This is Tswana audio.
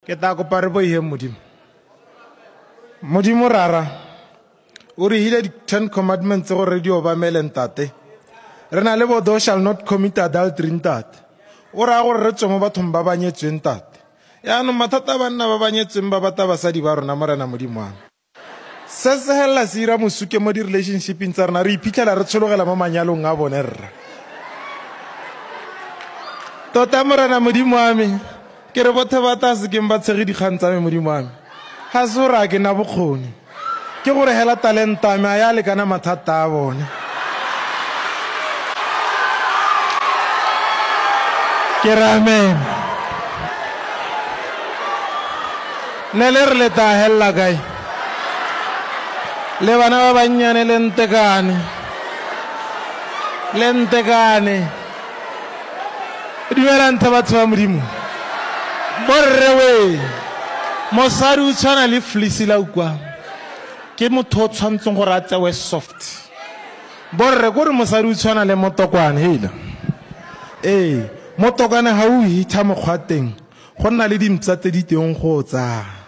Ke tla kopa re boiheng Modimo. Modimo Rara, o re hile di-Ten Commandments gore re di obamele, Ntate. Re na le bo thou shall not commit adultery, Ntate. O raya gore re tswe mo bathong ba ba nyetsweng, Ntate. Yaanong mathata a banna ba ba nyetsweng ba bata basadi ba rona, Morena Modimo wa me. Se se helela se ira mosuke mo di-relationshipeng tsa rona, re iphitlhela re tshologela mo manyalong a bone, rra. Tota Morena Modimo wa me, ke re bothe ba tla sekeng ba tshege dikgang tsa me, Modimo wa me. Ga se gore a ke na bokgoni, ke gore hela talenta me a ya lekana mathata a bone. Ke re amen. Ne le re le tla helela kae? Le bana ba bannyane le ntekane. Le ntekane. Dumelang nthe batho ba Modimo. Borre we. Mosadi o tshwana le fleece la ukwa. Ke motho o tshwantseng gore a tsewe soft. Borre kore mosadi o tshwana le motokwane heila. Ee, motokwane ga o hitha mokgwa teng, go nna le dimpsa tse di teng go o tsaya.